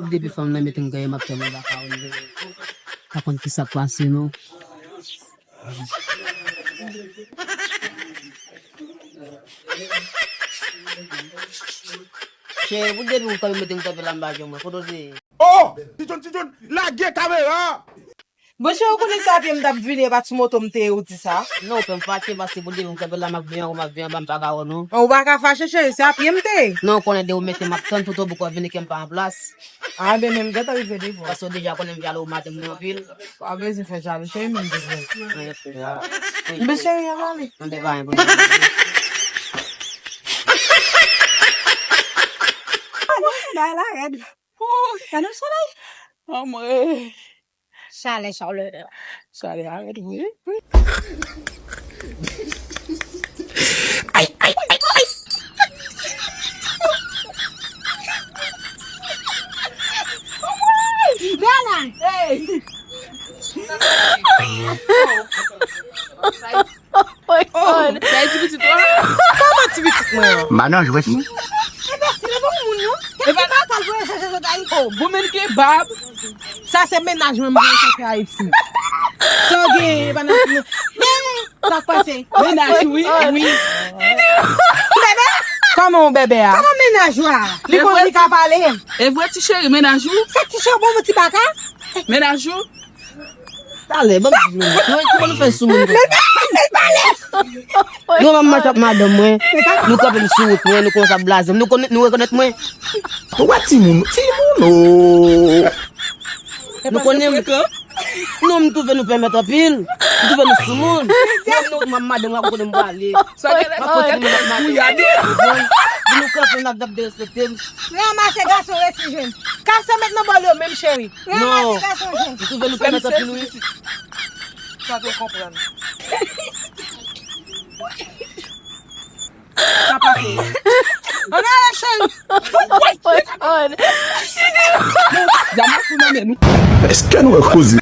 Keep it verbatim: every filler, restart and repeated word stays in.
Depi fanm nan mete m gaye, m ap tann baka w. Pa konn ki sa k pase non. Cheri, pou depi ou kanpe mete m kanpe la, m pa jwenn mwen. Kote w te ye? Oh! Ti John, Ti John, lage kamera! Monchè, ou konnen se a pye m t ap vini, e pa sou moto m te ye, ou di sa? Non, ou fè m fache, paske pou depi m kanpe la, m ap vin anwo, m ap vin anba, m pa ka wè w non. Ou pa ka fache, cheri, se a pye m te ye. Non, ou konnen de ou mete m ap tann, tout ou poko vini ke m pa an plas. A, ben, men m gentan rive devan. Paske w deja konnen m jale w maten m anpil. Pa bezwen fè jale, cheri, men m bezwen. Mwen, cheri, an ale. Mwen te pa yon pwoblèm. Bagay la rèd. Gade solèy. Anmwe. Chalè, chalè. Chalè a rèd, wi. Ay, ay, ay, ay. Bella! Hey! Oh my God. Sa e ti pitit ou a? Kòman ti pitit mwen an? M pa nan jwèt non. Enbesil, e pa moun non. Kèk ti bagay voye chache sot Ayiti. Oh, bon men kebab. Sa se mennaj mwen mwen chache Ayiti. Sa w gen, e pa nan. Men, sa k pase? Mennaj ou, wi, wi. Bebe? Kòman w bebe a? Kòman mennaj ou a? Li konn li ka pale. E vre ti cheri, mennaj ou? Se ti cheri bon, bon ti baka? Mennaj ou? Talè, ban m di nou. Nou, kòman nou fè sou moun konsa? Nou pa mache ak madanm mwen. Nou kanpe m sou wout mwen, nou kòmanse ap blaze m. Nou konnen, nou rekonèt mwen. Ou wè timoun, timoun, oh. Nou konnen m. Non, m twouve nou pèmèt anpil. M twouve nou sou moun. Non, nou, m ap madanm mwen, kote m prale. Sa gen lè kote m ap madanm mwen. Pou nou kanpe, n ap, n ap derespekte m. Ranmase gason resi jwenn. Ka se met nan bòl yo menm cheri. Non. Ou twouve nou pèmèt anpil wi. Sa te konprann. Sa pase. Ann ale cheri. Dyaman pou nan men nou. Èske nou wè koze?